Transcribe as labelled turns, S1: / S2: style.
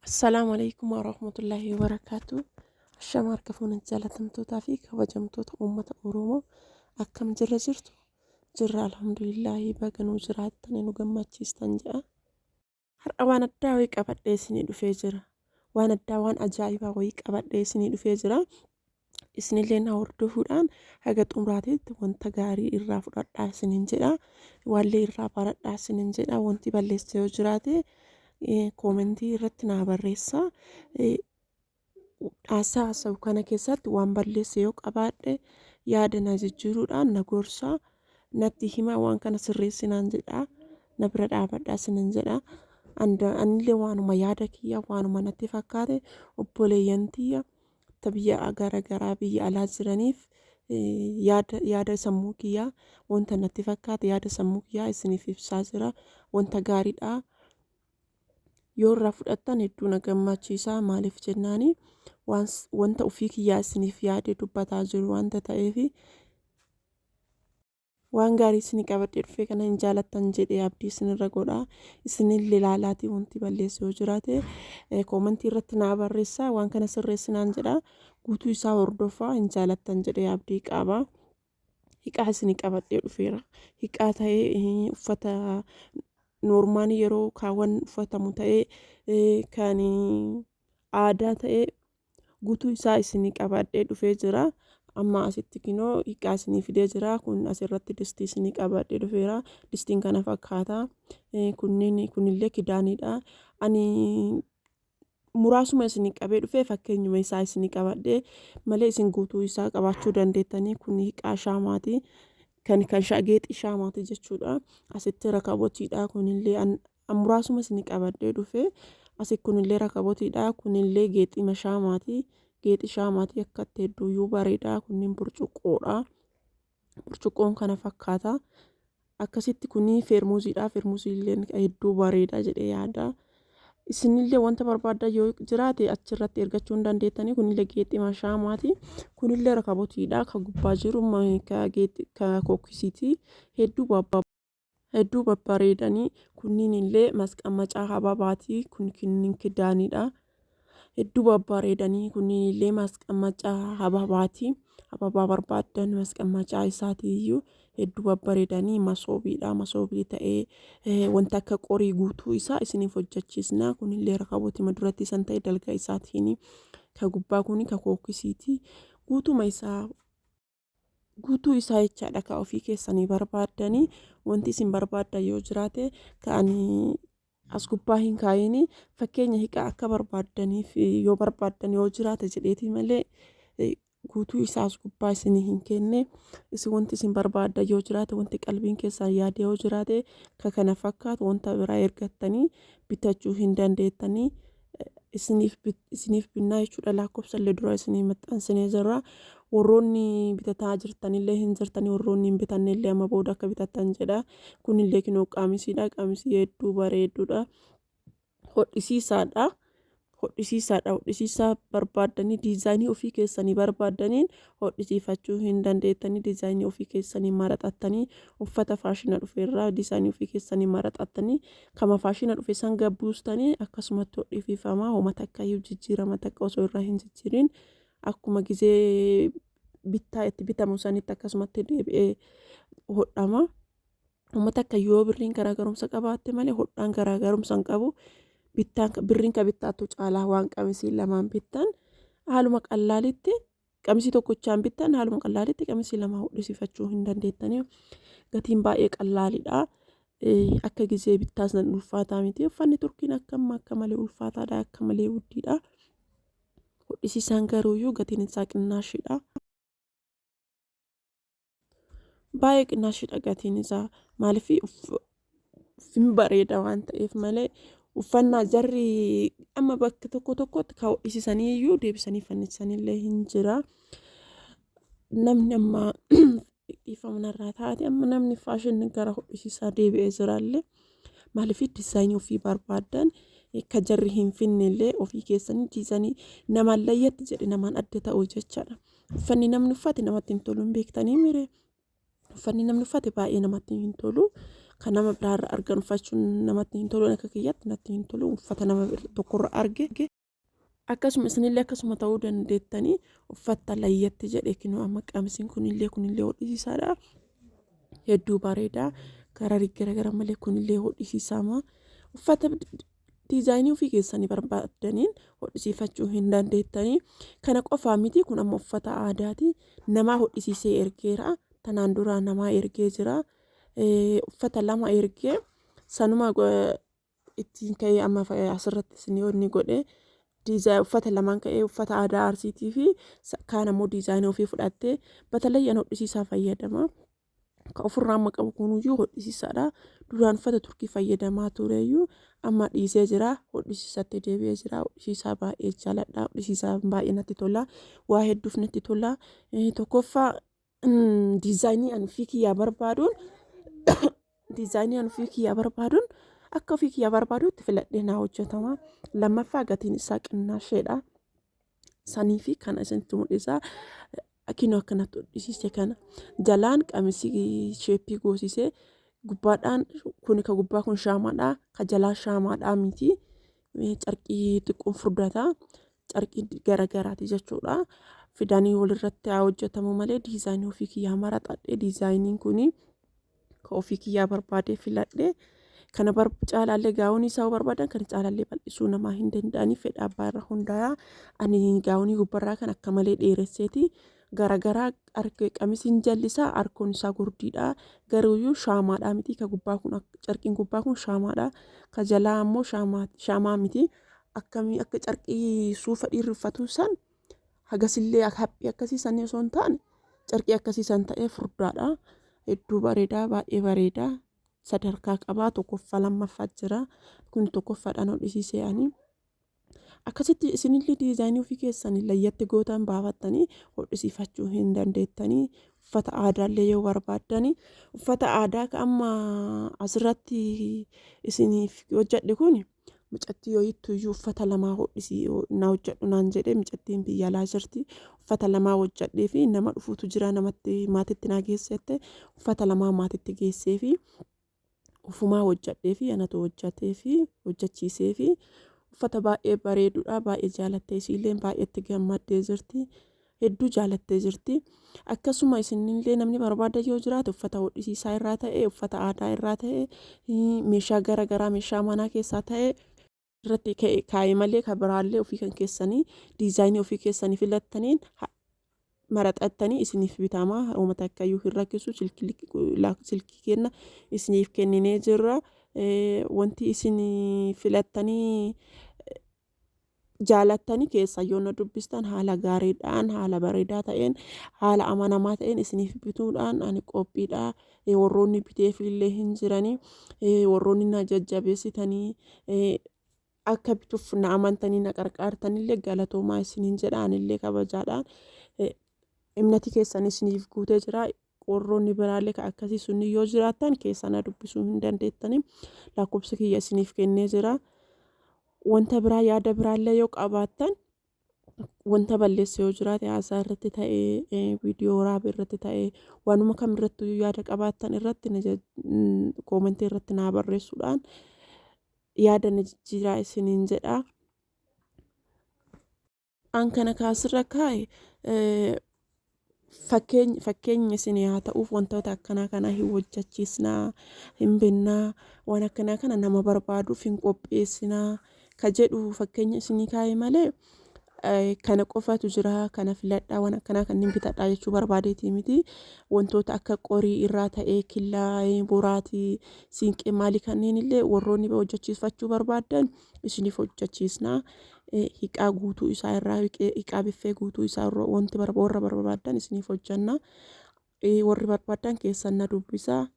S1: Assalaamu alaikum warahmatullaahi wabarakaatu. Ashama harka fuuna jaalatamtootaa fi kabajamtoota uummata Oromoo, akkam jirra jirtu? Jirra, alhamdulillaahi, baga nuu jiraattan, nu gammachiistan jedha. Har'a waan addaa wayii qabadhee isinii dhufee jira. Waan addaa, waan ajaa'ibaa wayii qabadhee isinii dhufee jira. Isinillee na hordofuudhaan haga xumuraatitti wanta gaarii irraa fudhadhaa isiniin jedha. Waallee irraa baradhaa isiniin jedha. Wanti balleesse yoo jiraate koomentii irratti naa barreessaa. Haasaa haasa'u kana keessatti waan balleesse yoo qabaadhe yaada na jijjiiruudhaan na gorsaa. Natti himaa, waan kana sirreessinaan jedha. Na bira dhaabadhaa isiniin jedha. Anillee waanuma yaada kiyya, waanuma natti fakkaate obboleeyyan tiyya ta biyya gara garaa, biyya alaa jiraniif yaada sammuu kiyyaa, wanta natti fakkaate yaada sammuu kiyyaa isiniif ibsaa jira. Wanta gaariidha. Yoo irraa fudhattan hedduu na gammachiisa. Maaliif jennaani, wanta ofii kiyyaa isiniif yaade dubbataa jiru wanta ta'eef, waan gaarii isinii qabadhee dhufee kana hin jaalattan jedhee abdii isinirra godha. Isinillee ilaalaatii wanti balleesse yoo jiraate koomentii irratti naa barreessaa, waan kana sirreessinaan jedha. Guutuu isaa hordofaa, hin jaalattan jedhee abdii qaba. Hiqaa isinii qabadhee dhufeera. Hiqaa ta'ee, uffata noormaanii yeroo kaawwan uffatamu ta'ee, kan aadaa ta'ee, guutuu isaa isinii qabadhee dhufee jira. Amma asitti kinoo hiqaa isinii fidee jira. Kun asirratti distii isinii qabadhee dhufeera. Distiin kana fakkaata. Kunneen kunillee kidaanidha. Ani muraasuma isinii qabee dhufee, fakkeenyuma isaa isinii qabadhee malee isin guutuu isaa qabaachuu dandeettanii. Kun hiqaa shaamaati. Kan geexii shaamaati jechuudha. Asitti rakabotiidha. Kunillee muraasuma isinii qabadhee dhufee. Asi kunillee rakabotiidha. Kunillee geexii shaamaati. Geexii shaamaati, akkatti hedduuyyuu bareeda. Kunniin burcuqqoodha. Burcuqqoon kana fakkaata. Akkasitti kuni feermuuziidha. Feermuuziillee hedduu bareeda jedhee yaada. Isinillee wanta barbaaddan yoo jiraate achirratti ergachuu hin dandeettanii. Kunillee geexii shaamaati. Kunillee rakabotiidha. Ka gubbaa jiru ka kookisiiti. Hedduu babbareedanii. Kunniin illee masqammacaa hababaati. Kun kunniin kidaanidha. Hedduu babbareedanii. Kunniin illee masqammacaa hababaati. Hababaa barbaaddan masqammacaa isaatii iyyuu hedduu babbareedanii. Masoobiidha. Masoobii ta'ee, wanta akka qorii guutuu isaa isiniif hojjechiisna. Kunillee rakabooti duratti san ta'e dalga isaatiin. Ka gubbaa kun ka kookisiiti. Guutuma isaa, guutuu isaa jechaadha, ka ofii keessanii barbaaddanii. Wanti isin barbaaddan yoo jiraate, ka ani as gubbaa hin kaayini, fakkeenya hiqaa akka barbaaddaniif yoo barbaaddan yoo jiraate jedheeti malee guutuu isaa as gubbaa isinii hin kenne. Isin wanti isin barbaaddan yoo jiraate, wanti qalbiin keessan yaade yoo jiraate, ka kana fakkaatu wanta biraa ergattanii bitachuu hin dandeettanii. Isiniif binnaa jechuudha. Lakkoofsa illee dura isinii maxxansinee jirra. Warroonni bitataa jirtanillee hin jirtanii, warroonni hin bitanne illee amma booda akka bitattan jedha. Kunillee kinoo qaamisiidha. Qaamisii hedduu bareedduudha. Hodhisiisaadha. Hodhisiisaadha. Hodhisiisaa barbaaddanii diizaayinii ofii keessanii barbaaddaniin hodhisiifachuu hin dandeettanii. Diizaayinii ofii keessanii maraxattanii, uffata faashina dhufeerraa diizaayinii ofii keessanii maraxattanii, kama faashina dhufe san gabbuustanii akkasumatti hodhisiifama. Homa takka iyyuu jijjiirama takka osoo irraa hin jijjiirin akkuma gizee bittaa itti bitamu sanitti akkasumatti deebi'ee hodhama. Homa takka yoo birriin garaagarumsa qabaatte malee hodhaan garaagarumsa hin qabu. Bittaan birriin ka bittaattu caalaa waan qamisii lamaan bittan haaluma qallaalitti, qamisii tokkochaan bittan haaluma qallaalitti qamisii lama hodhisiifachuu hin dandeettanii. Gatiin baay'ee qallaalidha. Akka gizee bittaa san ulfaataa miti. Uffanni Turkiin akka amma akka malee ulfaataadha, akka malee guddiidha. Hodhisiisaan garuuyyuu gatiin isaa qinnaashiidha. Baay'ee qinnaashiidha gatiin isaa. Maaliif? Hin bareeda waan ta'eef malee uffannaa jarri amma bakka tokko tokkotti kan hodhisiisanii iyyuu deebisanii fannisanillee hin jira. Namni amma, dhiifama narraa taate, amma namni faashinni gara hodhisiisaa deebi'ee jiraallee. Maaliif? Diizaayinii ofii barbaaddan akka jarri hin finne illee ofii keessanii diizaayinii namaan layyatti jedhe namaan adda ta'u jechaadha. Uffanni namni uffate namatti hin tolu, hin beektanii miree? Uffanni namni uffate baay'ee namatti hin tolu. Kan nama biraarra argan uffachuun namatti hin tolu, akka kiyyatti natti hin tolu uffata nama tokkorra arge. Akkasuma isinillee akkasuma ta'uu dandeettanii uffatta layyatti jedhe. Kinoo amma qamisiin kunillee hodhisiisaadha. Hedduu bareeda. Kararii garagara malee kunillee hodhisiisaama. Uffata diizaayinii ofii keessanii barbaaddaniin hodhisiifachuu hin dandeettanii. Kana qofaa miti, kun amma uffata aadaati. Namaa hodhisiisee ergeera. Tanaan dura namaa ergee jira. Uffata lama ergee sanuma ittiin ka'ee amma asirratti isin inni godhe uffata lamaan ka'ee, uffata aadaa Arsiitii fi kaan ammoo diizaayinii ofii fudhattee batalayyan hodhisiisaa fayyadama. Ka ofirraa amma qabu kunuyyuu hodhisiisaadha. Duraan uffata Turkii fayyadamaa tureyyuu amma dhiisee jira. Hodhisiisatti deebi'ee jira. Hodhisiisaa baay'ee jaaladha. Hodhisiisaa baay'ee natti tola. Waa hedduuf natti tola. Tokkoffaa, diizaayinii ani ofii kiyyaa barbaaduun akka ofii kiyyaa barbaadutti filadhee naa hojjetama. Lammaffaa, gatiin isaa qinnaasheedha. Sanii fi kana isinitti mul'isa. Kinoo akkanatti hodhisiise kana. Jalaan qamisii shape goosisee, gubbaadhaan kun ka gubbaa kun shaamaadha. Ka jalaa shaamaadhaa miti. Carqii xiqqoon furdata. Carqii garagaraati jechuudha. Fidanii walirratti haa hojjetamu malee diizaayinii ofii kiyyaa maraxadhee, diizaayiniin kuni ka ofii kiyyaa barbaadee filadhee, kana caalaallee gaawonii isaa barbaadan kan caalaallee bal'isuu namaa hin danda'anii, fedha abbaa irra hundaa'a. Ani gaawonii gubbarraa kan akka malee dheeresseeti garagaraa qamisiin jallisaa harkoon isaa gurdiidha. Garuuyyuu shaamaadhaa miti, ka gubbaa kun, carqiin gubbaa kun shaamaadha. Ka jalaa ammoo shaamaa miti. Akkamii akka carqii suufa dhiirri uffatu san hagasillee haphii akkasii sanii osoo hin taane, carqii akkasii san ta'ee furdaadha. Hedduu bareedaa, baay'ee bareedaa. Sadarkaa qabaa, tokkoffaa lammaffaa jira. Kun tokkoffaadhaan hodhisiisee ani. Akkasitti isinillee diizaayinii ofii keessanii layyatti gootan baafattanii hodhisiifachuu hin dandeettanii. Uffata aadaallee yoo barbaaddanii, uffata aadaa ka amma asirratti isiniif hojjedhe kun, mucattii yoo iyyuu uffata lamaa hodhisii na hojjedhu naan jedhee, mucattiin biyya alaa jirti. Uffata lamaa hojjedhee fi nama dhufuutu jira, namatti maatitti naa geessette. Uffata lamaa maatitti geessee fi ufumaa hojjedhee fi anatu hojjetee fi hojjechiisee fi uffata baay'ee bareedudha. Baay'ee jaalattee, isiillee baay'ee itti gammaddee jirti. Hedduu jaalattee jirti. Akkasuma isinillee namni barbaada yoo jiraate, uffata hodhisiisaa irraa ta'e, uffata aadaa irraa ta'e, meeshaa gara garaa, meeshaa manaa keessaa ta'e irratti kaa'e malee, kan biraallee ofii kan keessanii diizaayinii ofii keessanii filattaniin maraxattanii isiniif bitama. Uummata akkayyuu hin rakkisu. Silkii kenna isiniif kenninee jirra. Wanti isin filattanii jaalattanii keessa yoo na dubbistan, haala gaariidhaan, haala bareedaa ta'een, haala amanamaa ta'een isiniif bituudhaan ani qophiidha. Warroonni biteefillee hin jiranii, warroonni na jajjabeessitanii akka bituuf na amantanii na qarqaartanillee galatoomaa isiniin jedha. Anillee kabajaadhaan imnati keessan isiniif guutee jira. Warroonni biraallee kan akkasii sunni yoo jiraattan keessa na dubbisuu hin dandeettanii, lakkoofsa kiyya isiniif kennee jira. Wanta biraa, yaada biraallee yoo qabaattan, wanta balleesse yoo jiraate, haasaa irratti ta'ee, viidiyoo waraabee irratti ta'ee, waanuma kam irratti yaada qabaattan irratti koomentii irratti naa barreessuudhaan yaada na jijjiiraa isiniin jedha. An kana kaasirra kaa'e fakkeenya isinii haa ta'uuf. Wantoota akkanaa kana hin hojjechiisnaa, hin binnaa, waan akkanaa kana nama barbaaduuf hin qopheessinaa ka jedhu fakkeenya isinii kaa'e malee, kana qofatu jira, kana filadhaa, waan akkanaa kanneen bitadhaa jechuu barbaadeetii miti. Wantoota akka qorii irraa ta'ee, killaa, boraatii, siinqee, maalii kanneen illee warroonni hojjechiifachuu barbaaddan isiniif hojjechiisnaa. Hiqaa guutuu isaa irraa, hiqaa biffee guutuu isaa irraa wanti warra barbaaddan isiniif hojjenna. Warri barbaaddan keessan na dubbisaa.